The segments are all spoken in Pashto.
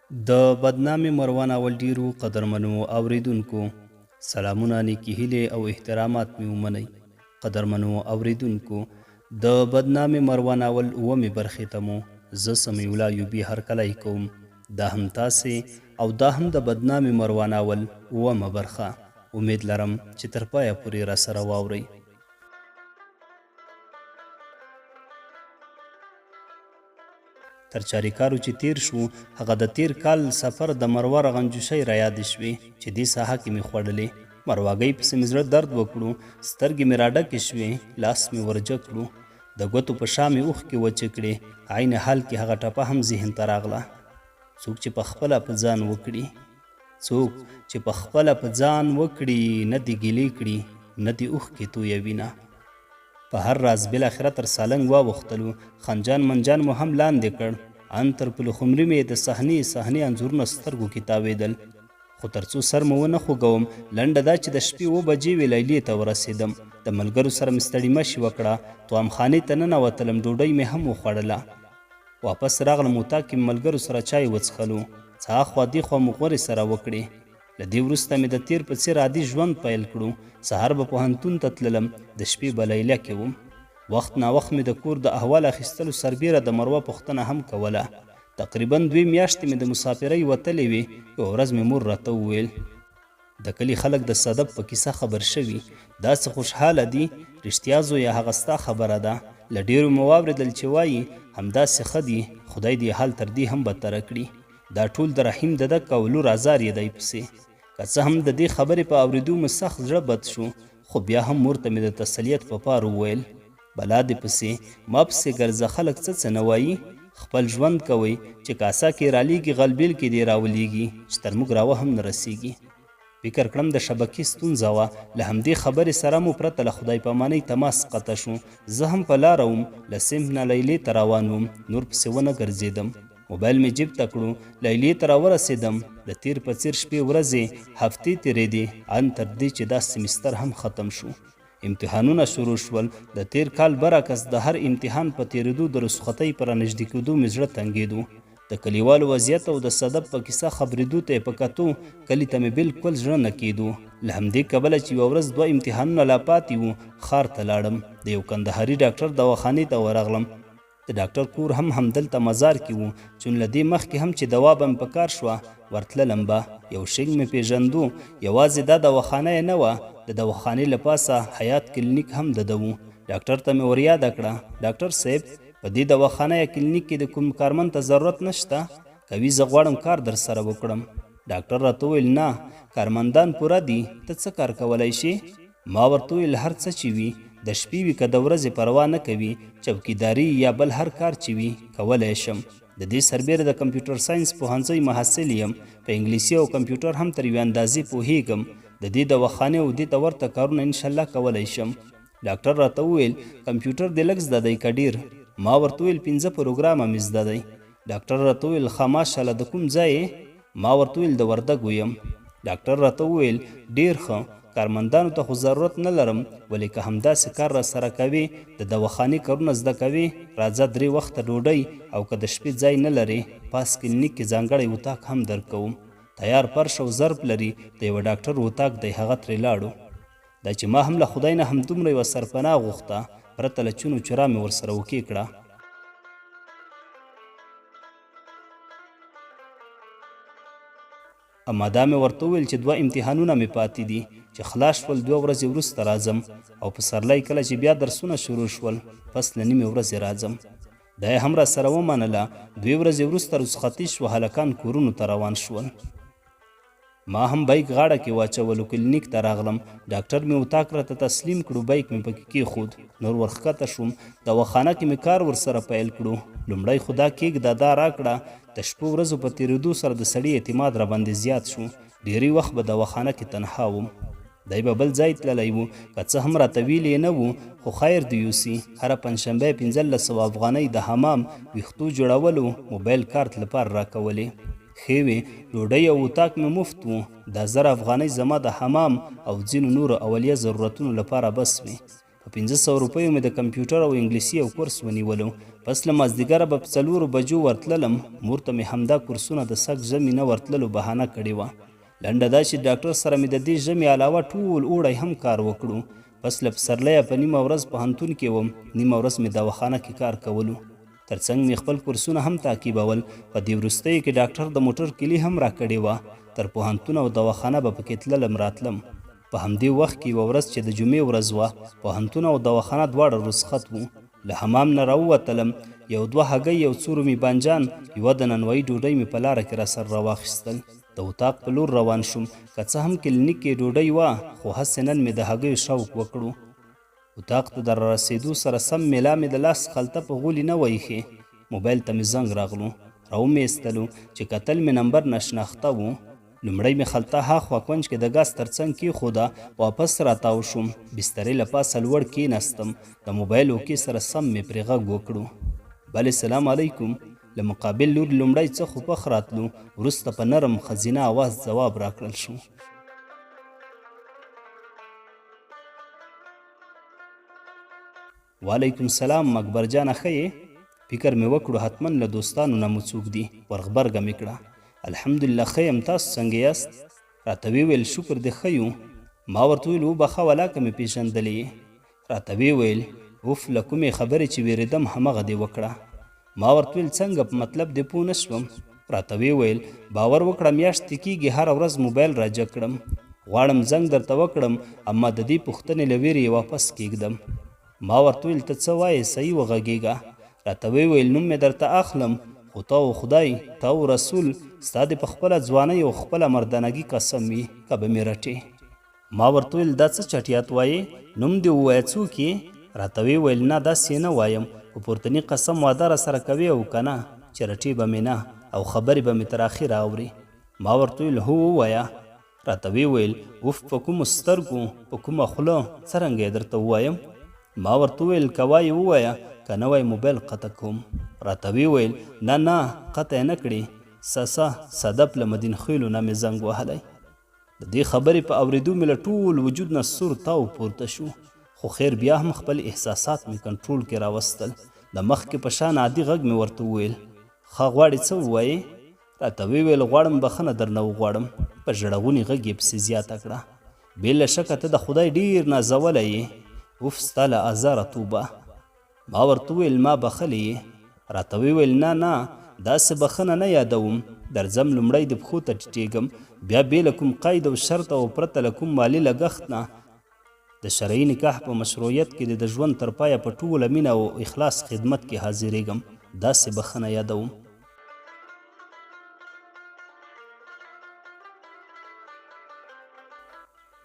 د بدنامې مروه ناول ډېرو قدرمنو اورېدونکو سلامونه، نیکې هیلې او احترامات مې ومنئ. قدرمنو اورېدونکو د بدنامې مروه ناول اوومې برخې ته مو زه سمیع الله ایوبي هرکلی کوم. دا هم تاسې او دا هم د بدنامې مروه ناول اوومه برخه. امید لرم چې تر پایه پورې راسره واورئ. تر چاریکارو چې تیر شوو، هغه د تیر کال سفر د مروه رغنجوشۍ رایادې شوې چې دې ساحه کې مې خوړلې. مرواګۍ پسې مې زړه درد وکړو، سترګې مې راډکې شوې، لاس مې ورجګ کړو، د ګوتو په شا مې اوښکې وچې کړې، عین حال کې هغه ټپه هم ذهن ته راغله. څوک چې په خپله په ځان وکړي. څوک چې په خپله په ځان وکړي، نه دې ګیلې کړي، نه دې اوښکې تویوینه. په هر راز بالاخره تر سالنګ واوښتلو، خنجان منجان مو هم لاندې کړ، ان تر پلخمري مې د صحنې صحنې انځورونه سترګو کې تاوېدل، خو تر څو سر مو ونه خوږوم، لنډه دا چې د شپې اوه بجې وې لیلیې ته ورسېدم، د ملګرو سره مې ستړي مشي وکړه، طعام خانې ته ننوتلم، ډوډۍ مې هم وخوړله. واپس راغلم اتاق کې مې ملګرو سره چای وڅښلو، څه اخوا دېخوا مو غورې سره وکړې. له دې وروسته مې د تېر په څېر عادي ژوند پیل کړو، سهار به پوهنتون ته تللم، د شپې به لیلیه کې وم. وخت ناوخت مې د کور د احوال اخیستلو سربېره د مروه پوښتنه هم کوله. تقریباً دوې میاشتې مې د مسافرۍ وتلې وې، یوه ورځ مې مور راته وویل. د کلي خلک د صدف په کیسه خبر شوي، داسې خوشحاله دي، رښتیا زویه هغه ستا خبره ده، له ډېرو مې واورېدل چې وايي، همداسې ښه دي، خدای دې یې حال تر دې هم بدتره کړي. دا ټول د رحیم ددک او لور ازار یې دی پسې. که څه هم د دې خبرې په اورېدو مې سخت زړه بد شو، خو بیا هم مور ته مې د تسلیت په پار وویل، بلا دې پسې، ما پسې ګرځه خلک څه څه نه وايي، خپل ژوند کوئ، چې کاسه کې رالېږي غلبېل کې دې راولېږي، چې تر موږ راوه هم نه رسېږي. فکر کړم د شبکې ستونزه وه، له همدې خبرې سره مو پرته له خدای پامانۍ تماس قطع شو، زه هم په لاره وم، له صنف نه لیلې ته روان وم، نور پسې ونه ګرځېدم. موبایل مې جیب ته کړو، لیلیې ته راورسېدم، د تېر په څېر شپې ورځې، هفتې تېرېدې، ان تر دې چې دا سمستر هم ختم شو. امتحانونه شروع شول، د تېر کال برعکس د هر امتحان په تېرېدو د رخصتۍ په رانږدې کېدو مې زړه تنګېدو. د کلیوالو وضعیت او د صدف په کیسه خبرېدو ته یې په کتو کلي ته مې بلکل زړه نه کېدو. له همدې کبله چې یوه ورځ دوه امتحانونه لا پاتې وو، ښار ته لاړم، د یو کندهاري ډاکټر دواخانې ته ورغلم. د ډاکټر کور هم همدلته مزار کې و، چون له دې مخکې هم چې دوا به مې په کار شوه، ورتللم به. یو شینګ مې پېژندو، یوازې دا دواخانه یې نه وه، د دواخانې له پاسه حیات کلینیک هم د ده و. ډاکټر ته مې وریاده کړه، ډاکټر صیب! په دې دواخانه یا کلینیک کې د کوم کارمند ته ضرورت نه شته؟ که وي زه غواړم کار درسره وکړم. ډاکټر راته وویل، نه، کارمندان پوره دي، ته څه کار کولای شې؟ ما ورته وویل، هر څه چې وي، د شپې وي که د ورځې پروا نه کوي، چوکیداري یا بل هر کار چې وي، کولای شم. د دې سربېره د کمپیوټر ساینس پوهنځۍ محصل یم، په انګلیسي او کمپیوټر هم تر یوې اندازې پوهېږم، د دې دواخانې او دې ته ورته کارونه انشاالله کولای شم. ډاکټر راته وویل، کمپیوټر دې لږ زده دی که ډېر؟ ما ورته وویل، پنځه پروګرامه مې زده دی. ډاکټر راته وویل، ښه ماشاءالله د کوم ځای یې؟ ما ورته وویل، د وردګو یم. ډاکټر راته وویل، ډېر ښه، کارمندانو ته خو ضرورت نه لرم، ولې که همداسې کار راسره کوې، د دواخانې کارونه زده کوې، راځه درې وخته ډوډۍ او که د شپې ځای نه لرې، پاس کلینیک کې ځانګړی اتاق هم درکوم. تیار فرش او ظرف لري، د یوه ډاکټر اتاق دی، هغه ترې لاړو. دا چې ما هم له خدای نه همدومره یوه سرپناه غوښته، پرته له چون و چرا مې ورسره اوکې کړه. اما دا مې ورته وویل چې دوه امتحانونه مې پاتې دي، چې خلاص شول دوه ورځې وروسته راځم او پسرلی کله چې بیا درسونه شروع شول، پس له نیمې ورځې راځم. دا یې هم راسره ومنله، دوې ورځې وروسته رخصتي شوه، هلکان کورونو ته روان شول. ما هم بیک غاړه کې واچولو کلینیک ته راغلم ډاکټر مې اتاق راته تسلیم کړو بیک مې پکې کېښود نور ورښکته شوم دواخانه کې مې کار ورسره پیل کړو لومړی خو دا کېږده دا راکړه د شپو ورځو په تېرېدو سره د سړي اعتماد راباندې زیات شو ډېری وخت به دواخانه کې تنها وم دی به بل ځای تللی و که څه هم راته ویلي یې نه وو خو خیر دې یوسي هره پنجشنبه یې 1500 افغانۍ د حمام ویښتو جوړولو موبایل کارت لپاره راکولې ښې وې، ډوډۍ او اتاق مې مفت وو، دا 1000 افغانۍ زما د حمام او ځینو نورو اولیه ضرورتونو لپاره بس وې. په 500 روپیو مې د کمپیوټر او انګلیسي یو کورس ونیولو. پس له مازدیګره به په څلورو بجو ورتللم، مور ته مې همدا کورسونه د سږ ژمي نه ورتللو بهانه کړې وه. لنډه دا چې ډاکټر سره مې د دې ژمي علاوه ټول اوړی هم کار وکړو. پس له پسرلیه په نیمه ورځ پوهنتون کې وم، نیمه ورځ مې دواخانه کې کار کولو. تر څنګ مې خپل کورسونه هم تعقیبول. په دې وروستیو کې ډاکټر د موټر کیلي هم راکړې وه، تر پوهنتون او دواخانه به پکې تللم راتلم. په همدې وخت کې یوه ورځ چې د جمعې ورځ وه، پوهنتون او دواخانه دواړه رخصت وو. له حمام نه راووتلم، یو دوه هګۍ، یو څو رومي بانجان، یوه د نانوایي ډوډۍ مې په لاره کې راسره راواخیستل. د اتاق په لور روان شوم، که څه هم کلینیک کې ډوډۍ وه، خو هسې نن مې د هګیو شوق وکړو. اتاق ته د رارسېدو سره سم مې لا مې د لاس خلطه په غولي نه وه ایښې، موبایل ته مې زنګ راغلو. راومې ایستلو، چې کتل مې نمبر ناشناخته و. لومړی مې خلطه هاخوا کونج کې د ګاز تر څنګ کېښوده، واپس راتاو شوم، بسترې له پاسه لوړ کېناستم، د موبایل اوکې سره سم مې پرې غږ وکړو. بلې سلام علیکم! له مقابل لوري لومړی څه خوپښ راتلو، وروسته په نرم ښځینه اواز ځواب راکړل شو. وعلیکم سلام اکبر جانه ښه یې؟ فکر مې وکړو حتما له دوستانو نه مو څوک دي، ورغبرګه مې کړه. الحمدلله ښه یم تاسو څنګه یاست؟ راته ویې ویل شکر دې ښه یو. ما ورته وویل وبخښه ولاکه مې پېژندلې یې. راته ویې ویل اوف له کومې خبرې چې وېرېدم همغه دې وکړه. ما ورته ویل څنګه په مطلب دې پوه نه شوم؟ راته ویې ویل باور وکړه میاشتې کیږي هره ورځ موبایل راجګ کړم غواړم زنګ درته وکړم اما د دې پوښتنې له ویرې یې واپس کیږدم. ما ورته ویل ته څه وایې صحیح وغږیږه. راته ویې ویل نوم مې درته اخلم خو ته او خدای، ته او رسول ستا دې په خپله ځوانۍ او خپله مردانګي قسم وي که به مې رټې. ما ورته وویل دا څه چټیات وایې، نوم دې ووایه څوک یې؟ راته ویې ویل نه داسې یې نه وایم، په پورتني قسم وعده راسره کوې او که نه چې رټې به مې نه او خبرې به مې تر اخیره اورې. ما ورته وویل هو ووایه. راته ویې ویل اوف په کومو سترګو، په کومه خوله، څرنګه یې درته ووایم؟ ما ورته وویل که وایې ووایه که نه وایې موبایل قطع کوم. راته ویې ویل نه نه قطع یې نه کړې، سه سه صدف له مدین خیلو نه مې زنګ وهلی. د دې خبرې په اورېدو مې له ټول وجود نه سور تاو پورته شو، خو خیر بیا هم خپل احساسات مې کنټرول کې راوستل، د مخکې په شان عادي غږ مې ورته وویل، ښه غواړې څه ووایې؟ راته ویې ویل، غواړم بخښنه درنه وغواړم، په ژړغوني غږ یې پسې زیاته کړه، بې له شکه ته د خدای ډېر نازولی یې، اوف ستا له ازاره توبه. ما ورته وویل، ما بخښلې یې؟ راته ویې ویل، نه نه، داسې بخښنه نه یادوم، درځم لومړی دې پښو ته ټیټېږم، بیا بې له کوم قید او شرطه او پرته له کوم مالي لګښت نه د شرعي نکاح په مشروعیت کې دې د ژوند تر پایه په ټوله مینه او اخلاص خدمت کې حاضرېږم، داسې بخښنه یادوم.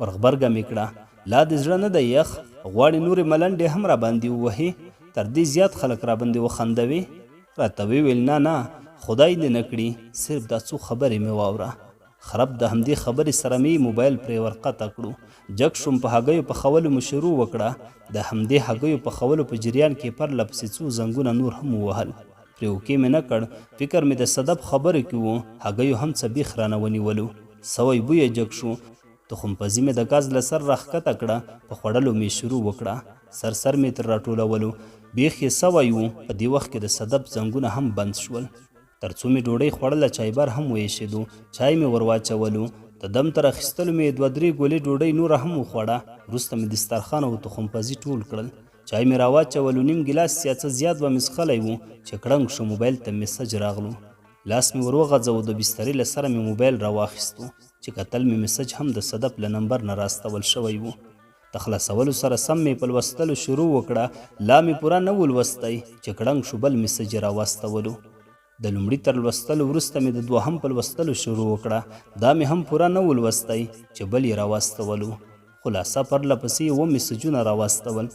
ورغبرګه مې کړه، لا دې زړه نه دی یخ؟ غواړې نورې ملنډې هم راباندې ووهې؟ تر دې زیات خلک راباندې وخندوې؟ راته ویې ویل، نه نه، خدای دې نه کړي، صرف دا څو خبرې مې واوره. خرپ د همدې خبرې سره مې موبایل پرې ورقطع کړو. جګ شوم، په هګیو پخولو مو شروع وکړه. د همدې هګیو پخولو په جریان کې پرله پسې څو زنګونه نور هم ووهل. پرې اوکې مې نه کړ، فکر مې د صدف خبرو کې و، هګیو هم څه بیخ رانه ونیولو. سوی بوی یې جګ شو. تخم پزي مې د ګاز له سر راښکته کړه، په خوړلو مې شروع وکړه. سر سر مې ترې راټولولو. بیخ یې سوی و. په دې وخت کې د صدف زنګونه هم بند شول. تر څو مې ډوډۍ خوړله چایبر هم وایشېدو. چای مې ورواچولو. د دم تر اخیستلو مې دوه درې ګولې ډوډۍ نوره هم وخوړه. وروسته مې دسترخوان او تخم پزي ټول کړل. چای مې راواچولو. نیم ګیلاس یا څه زیات به مې څښلی و چې کړنګ شو موبایل ته میسج راغلو. لاس مې ور وغځوو، د بسترې له سره مې موبایل راواخیستو، چې کتل مې میسج هم د صدف له نمبر نه رااستول شوی و. د خلاصولو سره سم مې په لوستلو شروع وکړه، لا مې پوره نه و لوستی چې کړنګ شو بل میسج یې راواستولو. د لومړي تر لوستلو وروسته مې د دوهم په لوستلو شروع وکړه، دا مې هم پوره نه و لوستی چې بل یې راواستولو. خلاصه پرله پسې یې اووه میسجونه راواستول.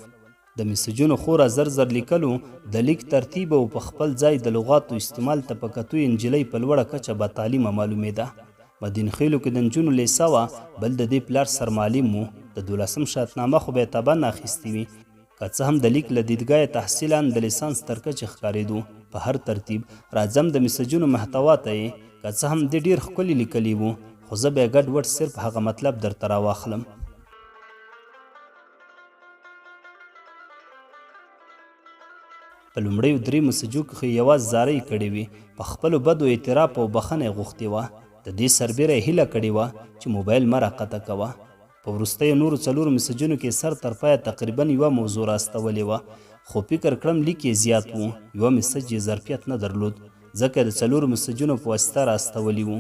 د مسجونو خورا زر زر لیکلو، د لیک ترتیب او په خپل ځای د لغاتو استعمال ته په کتو یې نجلۍ په لوړه کچه با تعلیمه معلومېده. مدین خېلو کې د نجونو لېسه وه، بل د دې پلار سرمعلم و، د دولسم شاتنامه خو به یې طبعاً اخیستې وي. که څه هم د لیک له دیدګاه یې تحصیل ان د لیسانس تر کچې ښکارېدو. په هر ترتیب، راځم د مسجونو محتوا ته یې، که څه هم دې ډېر ښکلي لیکلي وو، خو زه به یې ګډ وډ صرف هغه مطلب درته راواخلم. په لومړیو درې مسجو کې خو یې یوازې زارۍ کړې وې، په خپلو بدو اعتراف او بخښنه یې غوښتې وه. د دې سربېره یې هیله کړې وه چې موبایل مه راقطع کوه. په وروستیو نورو څلورو مسجونو کې یې سر تر پایه تقریبا یوه موضوع را استولې وه، خو فکر کړم لیک یې زیات و، یوه مسج یې ظرفیت نه درلود، ځکه یې د څلورو مسجونو په واسطه را استولي وو.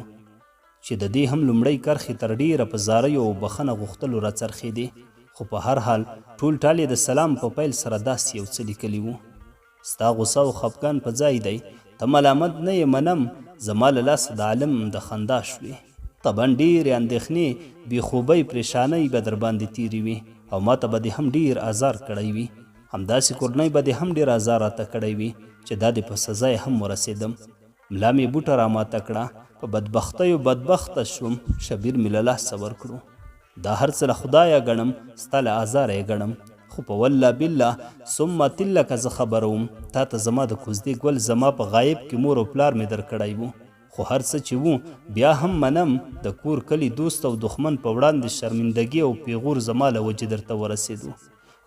چې د دې هم لومړۍ کرښې تر ډېره په زاریو او بخښنه غوښتلو راڅرخېدې، خو په هر حال ټول ټال یې د سلام په پیل سره داسې یو څه لیکلي وو. ستا غوسه او خپګان په ځای دی، ته ملامت نه یې منم، زما له لاسه د عالم د خندا شوې. طبعا ډېرې اندېښنې، بې خوبۍ، پرېشانۍ به درباندې تېرې وي او ماته به دې هم ډېر ازار کړی وي. همداسې کورنۍ به دې هم ډېر ازار راته کړی وي چې دا دې په سزا یې هم ورسېدم. ملا مې بوټه راماته کړه، په بدبختیو بدبخته شوم، شبیر مې له لاسه ورکړو. دا هر څه له خدایه ګڼم، ستا له ازاره یې ګڼم، خو په والله بالله ثم تله که زه خبره وم، تا ته زما د کوزدې ګل زما په غایب کې مور او پلار مې درکړی وو، خو هر څه چې وو، بیا هم منم، د کور کلي دوست او دښمن په وړاندې شرمندګي او پیغور زما له وجې درته ورسېدو.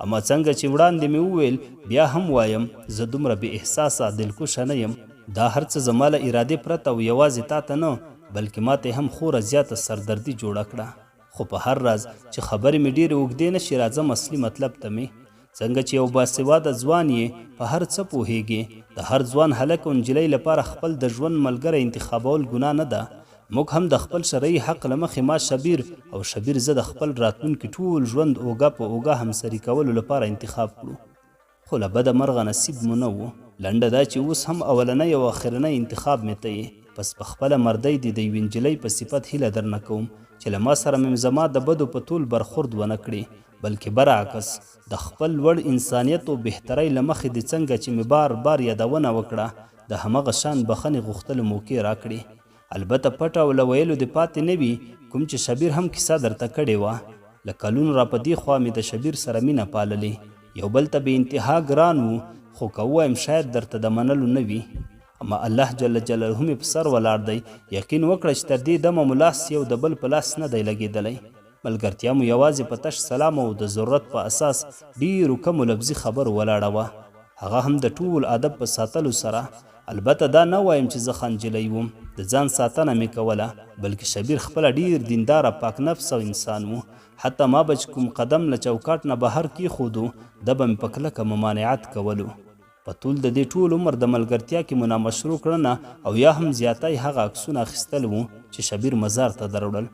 اما څنګه چې وړاندې مې وویل بیا هم وایم زه دومره بې احساسه دلکشه نه یم. دا هر څه زما له ارادې پرته او یوازې تاته نه بلکې ماته یې هم خوره زیاته سردردي جوړه کړه. خو په هر راز چې خبرې مې ډېرې اوږدې نه شي راځم اصلي مطلب ته مې. څنګه چې یو باسواده ځوان یې په هر څه پوهېږې د هر ځوان هلک او نجلۍ لپاره خپل د ژوند ملګری انتخابول ګناه نه ده موږ هم د خپل شرعي حق له مخې ما شبیر او شبیر زه د خپل راتلونکي ټول ژوند اوږه په اوږه همسري کولو لپاره انتخاب کړو، خو له بده مرغه نصیب مو نه و. لنډه دا چې اوس هم اولنی او اخرنی انتخاب مې ته یې، پس په خپله مردۍ دې د یوې نجلۍ په صفت هیله درنه کوم چې له ما سره مې زما د بدو په تول برخورد ونه کړې، بلکې برعکس د خپل لوړ انسانیت او بهترۍ له مخې دې څنګه چې مې بار بار یادونه وکړه، د همغه شان بخښنې غوښتلو موکې راکړې. البته پټه او له ویلو دې پاتې نه وي کوم چې شبیر هم کیسه درته کړې وه. له کلونو را په دې خوا مې د شبیر سره مینه پاللې. یو بل ته بې انتها ګران وو خو که ووایم شاید درته د منلو نه وي. اما الله جل جلاله مې په سر ولاړ دی یقین وکړه چې تر دې دمه مو لاس یو د بل په لاس نه دی لګېدلی. ملګرتیا مو یوازې په تش سلام او د ضرورت په اساس ډېرو کمو لفظي خبرو ولاړه وه. هغه هم د ټول ادب په ساتلو سره. البته دا نه وایم چې زه ښه نجلۍ وم، د ځان ساتنه مې کوله، بلکې شبیر خپله ډېر دینداره، پاک نفسه انسان و. حتی ما به چې کوم قدم له چوکاټ نه بهر کېښودو، ده به مې په کلکه ممانعت کولو. په طول د دې ټول عمر د ملګرتیا کې مو نامشروع کړنه او یا هم زیاتی هغه عکسونه اخیستل وو چې شبیر مزار ته دروړل.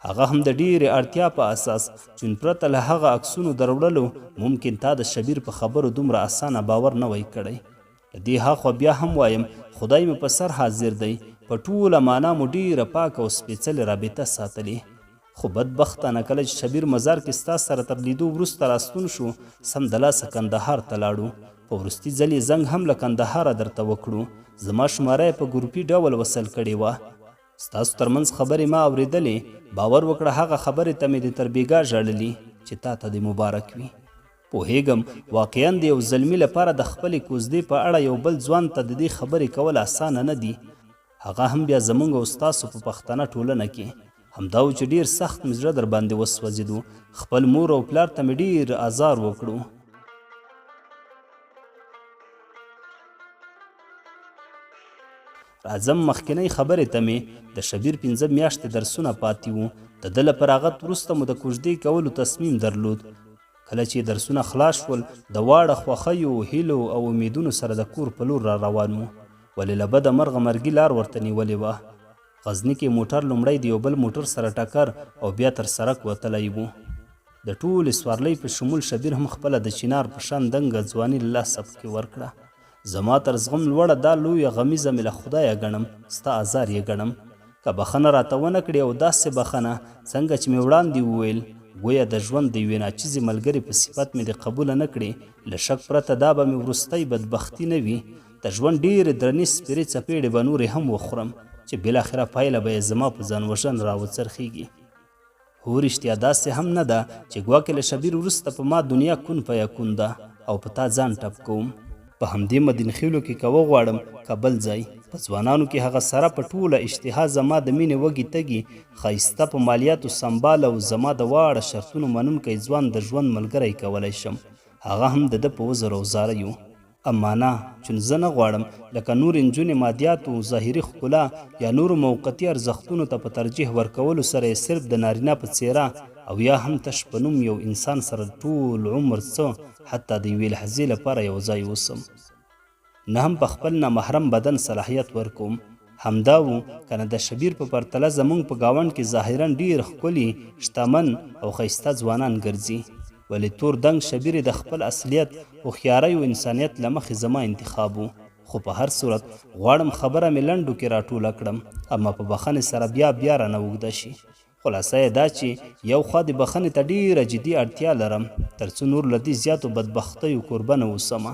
هغه هم د ډېرې اړتیا په اساس، چون پرته له هغه عکسونو دروړلو ممکن تا د شبیر په خبرو دومره اسانه باور نه وای کړی. له دې هاخوا بیا هم وایم خدای مې په سر حاضر دی، په ټوله مانا مو ډېره پاکه او سپېڅلې رابطه ساتلې. خو بدبختانه کله چې شبیر مزار کې ستا سره تر لیدو وروسته راستون شو، سمدلاسه کندهار ته لاړو. په وروستي ځل یې زنګ هم له کندهاره درته وکړو. زما شماره یې په ګروپي ډول وصل کړې وه. ستاسو تر منځ خبرې ما اورېدلې، باور وکړه هغه خبرې ته مې دې تر بېګا ژړلي چې تاته دې مبارک وي. پوهېږم، واقعا د یو زلمي لپاره د خپلې کوزدې په اړه یو بل ځوان ته د دې خبرې کول اسانه نه دي، هغه هم بیا زمونږ او ستاسو په پښتنه ټولنه کې. همدا و چې ډېر سخت مې زړه درباندې وسوځېدو، خپل مور او پلار ته مې ډېر ازار وکړو. راځم مخکنۍ خبرې ته مې، د شبیر پنځه میاشتې درسونه پاتې وو، د ده له فراغت وروسته مو د کوژدې کولو تصمیم درلود. کله چې درسونه خلاص شول، د واړه خوښیو، هیلو او امیدونو سره د کور په لور را روان وو، ولې له بده مرغه مرګي لار ورته نیولې وه. غزني کې موټر لومړی د یو بل موټر سره ټکر او بیا تر سرک وتلی وو. د ټولې سوارلۍ په شمول شبیر هم خپله د چینار په شان دنګه ځواني له لاسه پکې ورکړه. زما تر زغم لوړه دا لویه غمیزه مې له خدایه ګڼم، ستا ازار یې ګڼم. که بخښنه راته ونه کړې او داسې بخښنه، څنګه چې مې وړاندې وویل، ګویا د ژوند د یوې ناچیزې ملګرې په صفت مې دې قبوله نه کړې، له شک پرته دا به مې وروستۍ بدبختي نه وي، د ژوند ډېرې درنې سپېرې څپېړې به نورې هم وخورم، چې بالاخره پایله به یې زما په ځانوژنه راوڅرخېږي. هو رښتیا داسې هم نه ده چې ګواکې له شبیر وروسته په ما دنیا کون فیکون ده او په تا ځان ټپ کوم. په همدې مدینخیلو کې که وغواړم که بل ځای، په ځوانانو کې هغه سره په ټوله اشتها زما د مینې وږي تږي، ښایسته په مالیاتو سمبال او زما د واړه شرطونو منونکی ځوان د ژوند ملګری کولی شم، هغه هم د ده په عذر او زاریو. اما نه، چون زه نه غواړم لکه نورې نجونې مادیاتو، ظاهري ښکلا یا نورو موقتي ارزښتونو ته په ترجیح ورکولو سره یې صرف د نارینه په څېره او یا هم تش په نوم یو انسان سره ټول عمر څه حتی د یوې لحظې لپاره یو ځای اوسم. نه هم په خپل نامحرم بدن صلاحیت ورکوم. همدا وو کنه د شبیر په پرتله زمونږ په ګاونډ کې ظاهراً ډیر ښکلي، شتمن او ښایسته ځوانان ګرځي. ولې تور دنګ شبیر یې د خپل اصلیت، هوښیارۍ او انسانیت له مخې زما انتخاب وو. خو په هر صورت غواړم خبره مې لنډو کې راټوله کړم اما په بخښنې سره بیا بیا رانه اوږده شي. خلاصه یې دا چې یو خوا دې بخښنې ته ډېره جدي اړتیا لرم تر څو نور له دې زیاتو بدبختیو کوربه نه اوسم.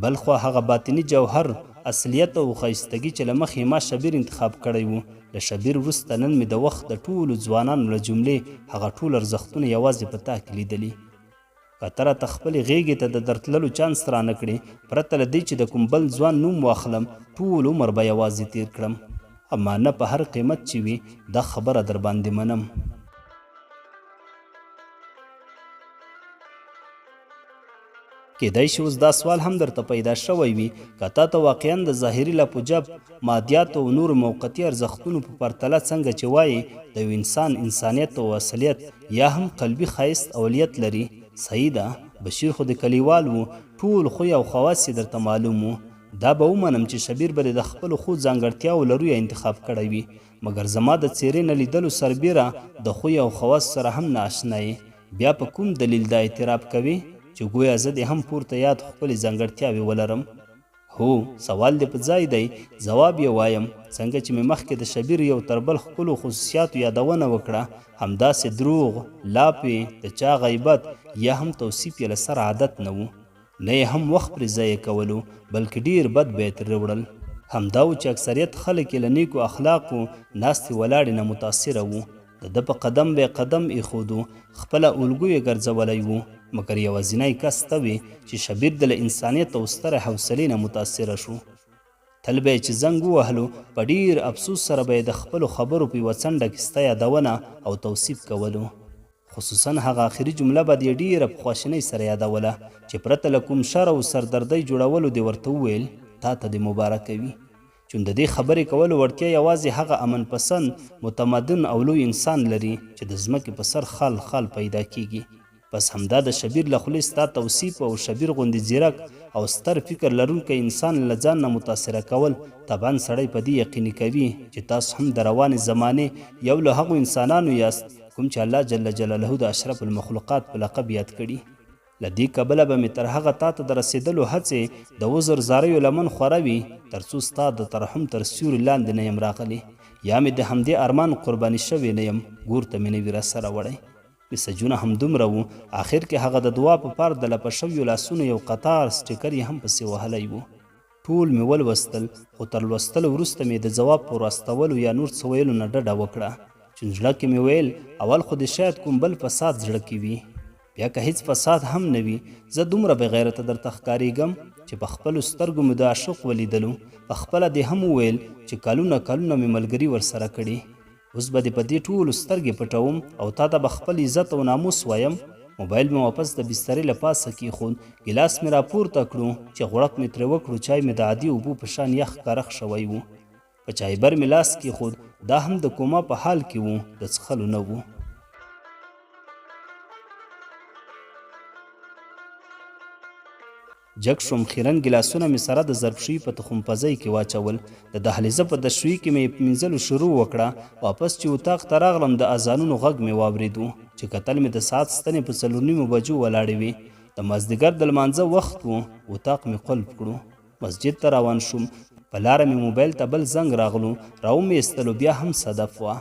بل خوا هغه باطني جوهر، اصلیت او ښایستګي چې له مخې یې ما شبیر انتخاب کړی و، له شبیر وروسته نن مې د وخت د ټولو ځوانانو له جملې هغه ټول ارزښتونه یوازې په تا کې لیدلي. که ته راته خپلې غېږې ته د درتللو چانس رانه کړې، پرته له دې چې د کوم بل ځوان نوم واخلم، ټول عمر به یوازې تېر کړم. اما نه په هر قېمت چې وي، دا خبره درباندې منم. کېدای شي اوس دا سوال هم درته پیدا شوی وي، که تا ته واقعاً د ظاهري لپ و جپ، مادیاتو او نورو موقتي ارزښتونو په پرتله څنګه چې وایې د یو انسان انسانیت او اصلیت یا هم قلبي ښایست اولیت لري، صحیح ده، بشیر خو دې کلیوال و، ټول خوی او خواص یې درته معلوم وو. دا به ومنم چې شبیر به دې د خپلو ښو ځانګړتیاوو له رویه انتخاب کړی وي، مګر زما د څېرې نه لیدلو سربېره د خوی او خواصو سره هم نا اشنا یې، بیا په کوم دلیل دا اعتراف کوې چې ګویا زه دې هم پورته یاد ښکلې ځانګړتیاوې ولرم؟ هو، سوال دې په ځای دی، ځواب یې وایم، څنګه چې مې مخکې د شبیر یو تر بل ښکلو خصوصیاتو یادونه وکړه، همداسې دروغ، لاپې، د چا غیبت یا هم توصیف یې له سره عادت نه و. نه یې هم وخت پرې ضایع کولو، بلکې ډېر بد به یې ترې وړل. همدا و چې اکثریت خلک یې له نېکو اخلاقو، ناستې ولاړې نه متاثره وو. د ده په قدم به یې قدم ایښودو، خپله الګو یې ګرځولی و، مګر یوازینی کس ته وې چې شبیر د له انسانیت او سترې حوصلې نه متاثره شو. تل به یې چې زنګ ووهلو، په ډېر افسوس سره به یې د خپلو خبرو په یوه څنډه کې ستا یادونه او توصیف کولو. خصوصا هغه اخري جمله به دې ډېره په خواشینۍ سره یادوله چې پرته له کوم شر او سردردۍ جوړولو دې ورته وویل، تاته دې مبارک وي. چون د دې خبرې کولو وړتیا یوازې هغه امن پسند، متمدن او لوی انسان لري چې د ځمکې په سر خال خال پیدا کېږي. بس همدا د شبیر له خولې ستا توصیف او شبیر غوندې ځیرک او ستر فکر لرونکی انسان له ځان نه متاثره کول طبعا سړی په دې یقیني کوي چې تاسو هم د روانې زمانې یو له هغو انسانانو یاست کوم چې الله جل جلاله د اشرف المخلوقات په لقب یاد کړي. له دې کبله به مې تر هغه تاته د رسېدلو هڅې د عذر زاریو لمن خوره وي تر څو ستا د ترحم تر سیوري لاندې نه یم راغلې یا مې د همدې ارمان قرباني شوې نه یم ګور ته مې نه وي راسره وړی. مسجونه همدومره وو، اخر کې هغه د دعا په پار د لپه شویو لاسونو یو قطار سټیکر یې هم پسې وهلی وو. ټول مې ولوستل، خو تر لوستلو وروسته مې د ځواب په وراستولو یا نور څه ویلو نه ډډه وکړه، چون زړه کې مې ویل اول خو دې شاید کوم بل فساد زړه کې وي، بیا که هیڅ فساد هم نه وي، زه دومره بې غیرته درته ښکاریږم چې په خپلو سترګو مې د عاشق ولیدلو، په خپله دې هم وویل چې کلونه کلونه مې ملګري ورسره کړې. اوس به دې په دې ټولو سترګې پټوم او تا ته به خپل عزت او ناموس وایم. موبایل مې واپس د بسترې له پاسه کېښود، ګیلاس مې راپورته کړو چې غوړپ مې ترې وکړو، چای مې د عادي اوبو په شان یخ کرخ شوی و. په چایبر مې لاس کېښود، دا هم د کوما په حال کې و، د څښلو نه و. جګ شوم، خیرن ګیلاسونه مې سره د ظرفشویي په تخم پزۍ کې واچول، د دهلیزه په دستشویي کې مې مینځلو شروع وکړه، واپس چې اتاق ته راغلم د اذانونو غږ مې واورېدو، چې کتل مې د ساعت ستنې په څلورنیمو بجو ولاړې وې، د مازدیګر د لمانځه وخت و، اتاق مې قلف کړو، مسجد ته روان شوم، په لاره مې موبایل ته بل زنګ راغلو، راومې ایستلو بیا هم صدف وه.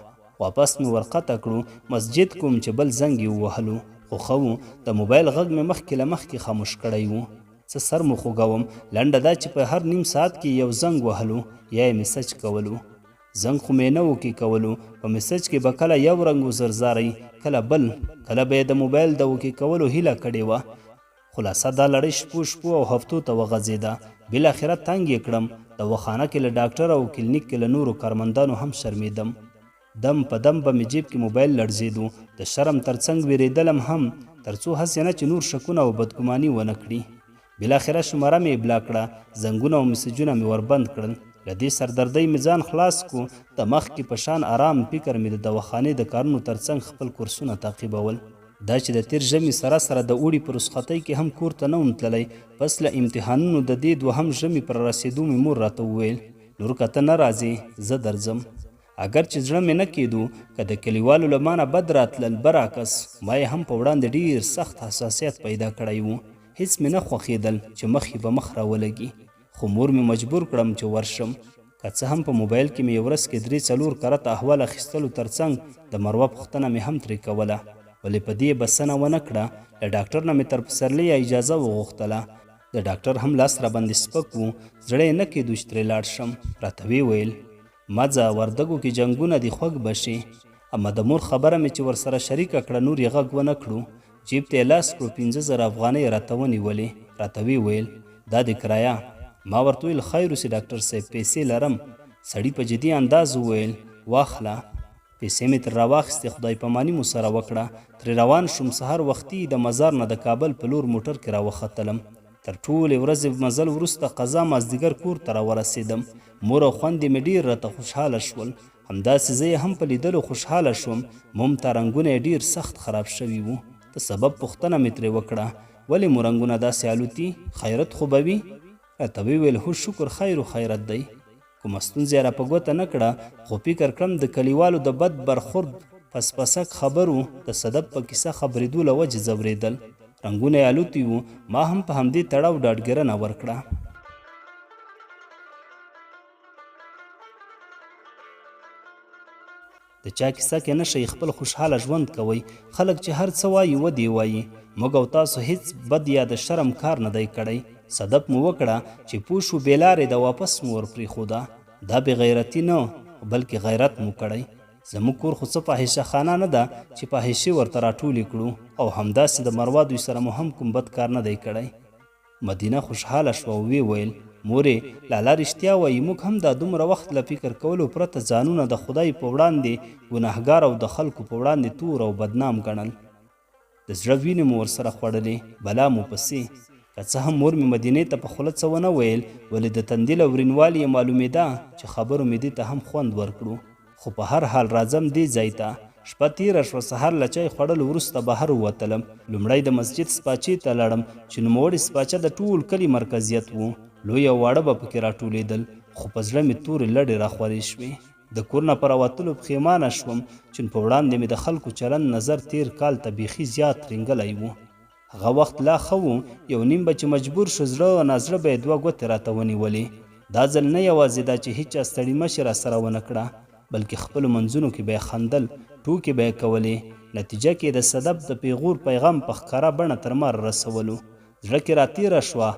واپس مې ورقطع کړو، مسجد کوم چې بل زنګ یې ووهلو، خو ښه وو د موبایل غږ مې مخکې له مخکې خاموش کړی وو. څه سر مو خوږوم، لنډه دا چې په هر نیم ساعت کې یې یو زنګ وهلو یا یې مسج کولو. زنګ خو مې نه اوکې کولو، په مسج کې به کله یو رنګ عذرزاری، کله بل، کله به یې د موبایل د اوکې کولو هیله کړې وه. خلاصه دا لړۍ شپو شپو او هفتو ته وغځېده، بالاخره تنګ یې کړم، دواخانه کې له ډاکټر او کلینیک کې له نورو کارمندانو هم شرمېدم. دم په دم به مې جیب کې موبایل لړزېدو، د شرم تر څنګ وېرېدلم هم، تر څو هسې نه چې نور شکونه او بدګماني ونه کړي. بالاخره شماره مې ابلاغ کړه، زنګونه او مسجونه مې وربند کړل. له دې سردردۍ مې ځان خلاص کړو، د مخکې په شان ارام فکر مې د دواخانې د کارونو ترڅنګ خپل کورسونه تعقیبول. دا چې د تېر ژمي سره سره د اوړي په رخصتۍ کې هم کور ته نه وم تللی، پس له امتحانونو د دې دوهم ژمي پر رارسېدو مې مور راته وویل، نور که ته نه راځې، زه درځم. اګر چې زړه مې نه کېدو، که د کلیوالو له مانه بد راتلل، برعکس ما یې هم په وړاندې ډېر سخت حساسیت پیدا کړی و. هېڅ مې نه خوښېدل چې مخ یې په مخ راولګي، خو مور مې مجبور کړم چې ورشم. که څه هم په موبایل کې مې یې ورځ کې درې څلور کرته احوال اخیستلو ترڅنګ د مروه پوښتنه مې هم ترې کوله، ولې په دې یې بسنه ونه کړه، له ډاکټر نه مې تر پسرلیه اجازه وغوښتله. د ډاکټر هم لاس راباندې سپک و، زړه یې نه کېدو چې ترې لاړ شم، راته ویې ویل. مه ځه، وردګو کې جنګونه دي خوږ به شې. اما د مور خبره مې چې ورسره شریکه کړه نور یې غږ ونه کړو. جیب ته یې لاس کړو 5000 افغانۍ یې راته ونیولې، راته ویې ویل، دا دې کرایه. ما ورته وویل، خیر اوسې ډاکټر صاحب پیسې لرم. سړي په جدي انداز وویل، واخله. پیسې مې ترې راواخیستې، خدای پاماني مو سره وکړه، ترې روان شوم، سهار وختي د مزار نه د کابل په لور موټر کې راوختلم، تر ټولې ورځې مزل وروسته قضا مازدیګر کور ته راورسېدم، مور او خوندې مې ډېر راته خوشحاله شول، همداسې زه یې هم په لیدلو خوشحاله شوم، موم ته رنګونه یې ډېر سخت خراب شوي وو، د سبب پوښتنه مې ترې وکړه، ولې مو رنګونه داسې الوتي، خیرت خو به وي؟ راته ویې ویل، هو شکر خیر و خیرت دی. کومه ستونزه یې را په ګوته نه کړه، خو فکر کړم د کلیوالو د بد برخورد، پس پسک خبرو، د صدف په کیسه خبرېدو له وجې ځورېدل. رنګونه یې الوتي وو، ما هم په همدې تړاو ډاډګیرنه ورکړه. د چا کیسه کې نه شئ، خپل خوشحاله ژوند کوئ، خلک چې هر څه وایي ودې وایي، موږ او تاسو هیڅ بد یا د شرم کار نه دی کړی، صدف مو وکړه چې پوه شو بې لارې ده واپس مو ورپرېښوده، دا بې غیرتي نه بلکې غیرت مو کړی، زموږ کور خو څه فاحشه خانه نه ده چې فاحشې ورته راټولې کړو او همداسې د مروا دوی سره مو هم کوم بد کار نه دی کړی. مدینه خوشحاله شوه او ویې ویل، مورې! لالا رښتیا وایي، موږ هم دا دومره وخت له فکر کولو پرته ځانونه د خدای په وړاندې ګناهګار او د خلکو په وړاندې تور او بدنام ګڼل. د زړه وینې مو ورسره خوړلې، بلا مو پسې. که څه هم مور مې مدینې ته په خوله څه ونه ویل، ولې د تندي له ورینوالي یې معلومېده چې خبرو مې دې ته هم خوند ورکړو. خو په هر حال راځم دې ځای ته. شپه تېره شوه، سهار له چای خوړلو وروسته بهر ووتلم. لومړی د مسجد سپاچې ته لاړم چې نوموړې سپاچه د ټول کلي مرکزیت و. لوی او واړه به پکې راټولېدل، خو په زړه مې تورې لړې راخورې شوې. د کور نه په راوتلو پښېمانه شوم، چون په وړاندې مې د خلکو چلند نظر تېر کال ته بېخي زیات ترینګلی و. هغه وخت لا ښه و، یو نیم به چې مجبور شو زړه نازړه به یې دوه ګوتې راته ونیولې. دا ځل نه یوازې دا چې هیچا ستړي مشي راسره ونه کړه، بلکې خپلو منځونو کې به یې خندل، ټوکې به یې کولې، نتیجه کې یې د صدف د پیغور پیغام په ښکاره بڼه تر ما رارسولو. زړه کې راتېره شوه،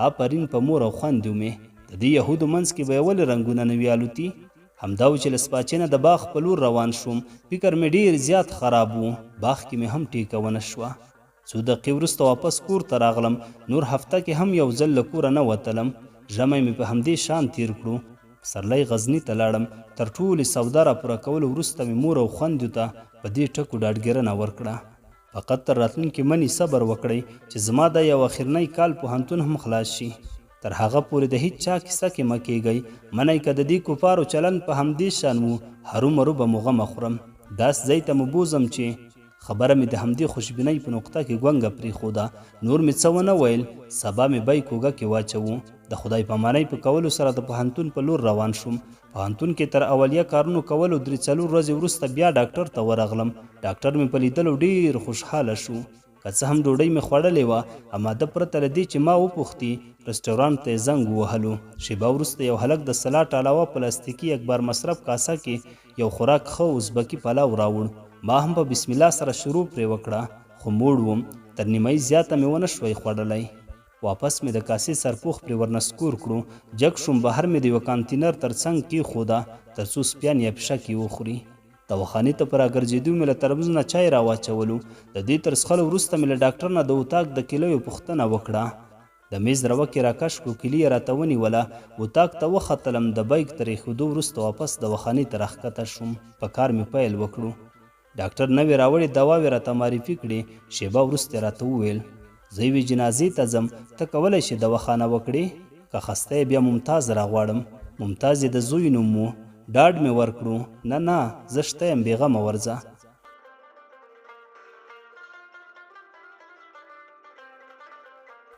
آفرین په مور او خوندیو مې! د دې یهودو منځ کې به یې ولې رنګونه نه وي الوتي؟ همدا و چې له سپاچې نه د باغ په لور روان شوم، فکر مې ډېر زیات خراب و، باغ کې مې هم ټیکه ونه شوه. څو دقیقې وروسته واپس کور ته راغلم، نور هفته کې هم یو ځل له کوره نه وتلم، ژمی مې په همدې شان تېر کړو، پسرلی غزني ته لاړم، تر ټولې سودا را پوره کولو وروسته مې مور او خوندیو ته په دې ټکو ډاډګیرنه ورکړه، فقط تر راتلونکي مني صبر وکړئ چې زما دا یو اخرنی کال پوهنتون هم خلاص شي، تر هغه پورې د هیچا کیسه کې مه کیږئ، منی که د دې کفارو چلند په همدې شان وو، هرومرو به مو غمه خورم، داسې ځای ته مو بوځم چې. خبره مې د همدې خوشبینۍ په نقطه کې ګونګه پرېښوده، نور مې څه ونه ویل، سبا مې بیک اوږه کې واچوو، د خدای پامانۍ په کولو سره د پوهنتون په لور روان شوم، پوهنتون کې تر اولیه کارونو کولو درې څلور ورځې وروسته بیا ډاکټر ته ورغلم، ډاکټر مې په لیدلو ډېر خوشحاله شو. که څه هم ډوډۍ مې خوړلې وه، اما ده پرته له دې چې ما وپوښتي، رسټورانټ ته یې زنګ ووهلو. شېبه وروسته یو هلک د سلاټ علاوه پلاستیکي یکبار مصرف کاسه کې یو خوراک ښه ازبکي پلاو راوړ. ما هم په بسم الله سره شروع پرې وکړه، خو موړ وم، تر نیمایي زیاته مې ونه شوای خوړلی. واپس مې د کاسې سرپوښ پرې ورنسکور کړو، جګ شوم، بهر مې د یوه کانتینر تر څنګ کېښوده، تر څو سپیان یا پیشکې وخوري. دواخانې ته په راګرځېدو مې له ترموز نه چای راواچولو. د دې تر څښلو وروسته مې له ډاکټر نه د اتاق د کیلیو پوښتنه وکړه. د مېز روک یې راکش کړو، کیلي یې راته ونیوله. اتاق ته وختلم، د بیک تر اېښودو وروسته واپس دواخانې ته راښکته شوم، په کار مې پیل وکړو. ډاکټر نوې راوړې دواوې راته معرفي کړې، شېبه وروسته یې راته وویل. زه یوې جنازې ته ځم، ته کولی شې دواخانه وکړې؟ که خسته یې بیا ممتاز راغواړم. ممتاز یې د زوی نوم و. ډاډ مې ورکړو، نه نه، زه شته یم، بېغمه ورځه.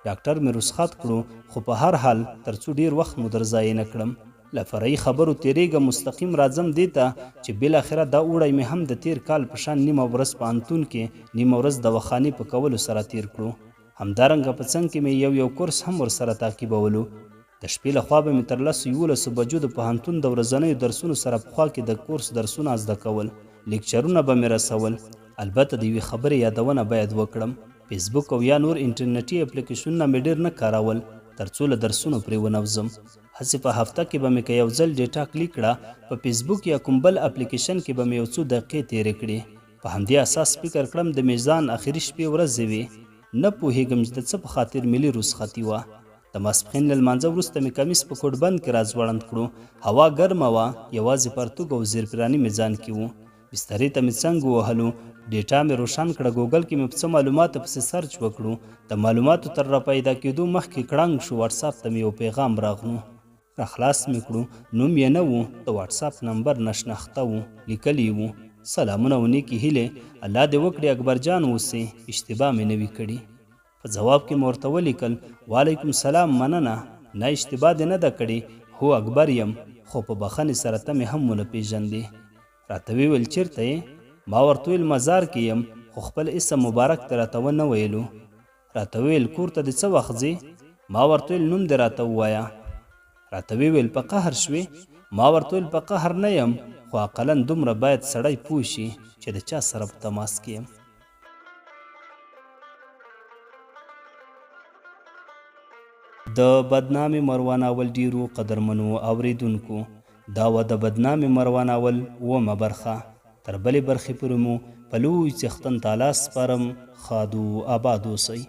ډاکټر مې رسخت کړو، خو په هر حال تر څو ډېر وخت مو در ضایع نه کړم. له فرعي خبرو تېرېږم، مستقیم راځم دې ته چې بالاخره دا اوړی مې هم د تېر کال په شان نیمه ورځ پوهنتون کې، نیمه ورځ دواخانې په کولو سره تېر کړو. همدارنګه په څنګ کې مې یو یو کورس هم ورسره تعقیبولو. د شپې له خوا به مې تر لسو یولسو بجو د پوهنتون د ورځنیو درسونو سره په خوا کې د کورس درسونه زده کول، لیکچرونه به مې رسول. البته د یوې خبرې یادونه باید وکړم، فیسبوک او یا نور انټرنټي اپلیکیشنونه مې ډېر نه کارول، تر څو له درسونو پرې ونه وځم. هسې په هفته کې به مې که یو ځل ډیټا کلیک کړه، په فیسبوک یا کوم بل اپلیکیشن کې به مې یو څو دقیقې تېرې کړې. په همدې اساس فکر کړم د میزان اخري شپې ورځې وې. نه پوهېږم چې د څه په خاطر ملي رخصتي وه. د ماسپښین له لمانځه وروسته مې کمیس په کوټبند کې راځوړند کړو. هوا ګرمه وه، یوازې پرتوګ او زیرپراني مې ځان کې وو. بسترې ته مې څنګ ووهلو، ډیټا مې روشن کړه، ګوګل کې مې په څه معلوماتو پسې سرچ وکړو. د معلوماتو تر راپیدا کېدو مخکې کړنګ شو، واټساپ ته مې یو پیغام راغلو. راخلاص مې کړو، نوم یې نه و، د واټساپ نمبر ناشناخته و، لیکلي یې وو، سلامونه او نیکې هیلې، الله دې وکړي اکبر جان اوسې، اشتباه مې نه وي کړې. په ځواب کې مې ورته ولیکل، وعلیکم سلام، مننه، نه اشتباه دې نه ده کړې، هو اکبر یم، خو په بخښنې سره ته مې هم ونه پېژندې. راته ویې ویل، چېرته یې؟ ما ورته وویل، مزار کې یم، خو خپل اسم مبارک دې راته ونه ویلو. راته ویل کور ته دې څه وخت ځې؟ ما ورته ویل نوم دې راته ووایه. راته ویې ویل په قهر شوې؟ ما ورته ویل په قهر نه یم خو اقلا دومره باید سړی پوه شي چې د چا سره په تماس کې یم. د بدنامې مروه ناول ډېرو قدرمنو اورېدونکو دا وه د بدنامې مروه ناول اوومه برخه. تر بلې برخې پورې مو په لوی څښتن تعالی سپارم، ښاد و آباد اوسئ.